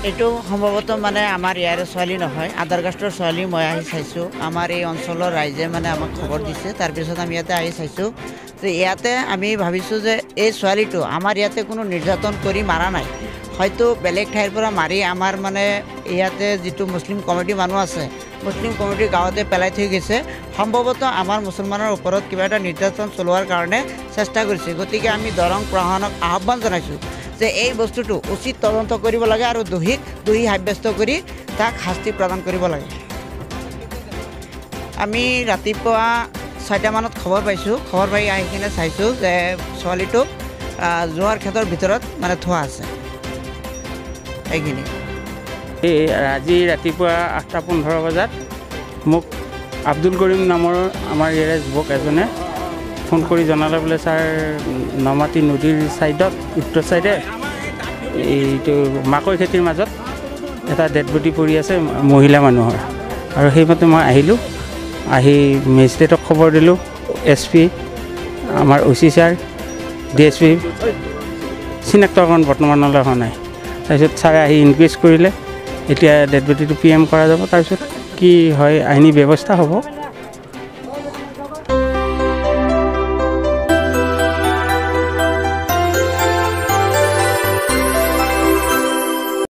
এইটো সম্ভৱতঃ মানে আমাৰ ইয়াৰে ছোৱালী নহয়, আদাৰ কাষ্টৰ ছোৱালী। মই আহি চাইছোঁ, আমাৰ এই অঞ্চলৰ ৰাইজে মানে আমাক খবৰ দিছে। তাৰপিছত আমি ইয়াতে আহি চাইছোঁ যে ইয়াতে আমি ভাবিছোঁ যে এই ছোৱালীটো আমাৰ ইয়াতে কোনো নিৰ্যাতন কৰি মাৰা নাই, হয়তো বেলেগ ঠাইৰ পৰা মাৰি আমাৰ মানে ইয়াতে যিটো মুছলিম কমিটি মানুহ আছে, মুছলিম কমিটিৰ গাঁৱতে পেলাই থৈ গৈছে। সম্ভৱতঃ আমাৰ মুছলমানৰ ওপৰত কিবা এটা নিৰ্যাতন চলোৱাৰ কাৰণে চেষ্টা কৰিছে। গতিকে আমি দৰং প্ৰশাসনক আহ্বান জনাইছোঁ যে এই বস্তুটো উচিত তদন্ত কৰিব লাগে আৰু দোষীক দোষী সাব্যস্ত কৰি তাক শাস্তি প্ৰদান কৰিব লাগে। আমি ৰাতিপুৱা 6টামানত খবৰ পাইছোঁ। খবৰ পাই আহি কিনে চাইছোঁ যে ছোৱালীটোক জোৱাৰ খেতৰ ভিতৰত মানে থোৱা আছে। এইখিনি এই আজি ৰাতিপুৱা 8:15 বজাত মোক আব্দুল কৰিম নামৰ আমাৰ ইয়াৰে যুৱক এজনে ফোন কৰি জনালে, বোলে ছাৰ নমাটি নদীৰ ছাইডত, উত্তৰ ছাইডে এইটো মাকৈ খেতিৰ মাজত এটা ডেড বডি পৰি আছে মহিলা মানুহৰ। আৰু সেইমতে মই আহিলোঁ, আহি মেজিষ্ট্ৰেটক খবৰ দিলোঁ, এছ পি, আমাৰ O C sir, D S P. চিনাক্তকৰণ বৰ্তমানলৈ হোৱা নাই। তাৰপিছত ছাৰে আহি ইনকুৱেষ্ট কৰিলে, এতিয়া ডেড বডিটো পি এম কৰা যাব, তাৰপিছত কি হয় আইনী ব্যৱস্থা হ'ব।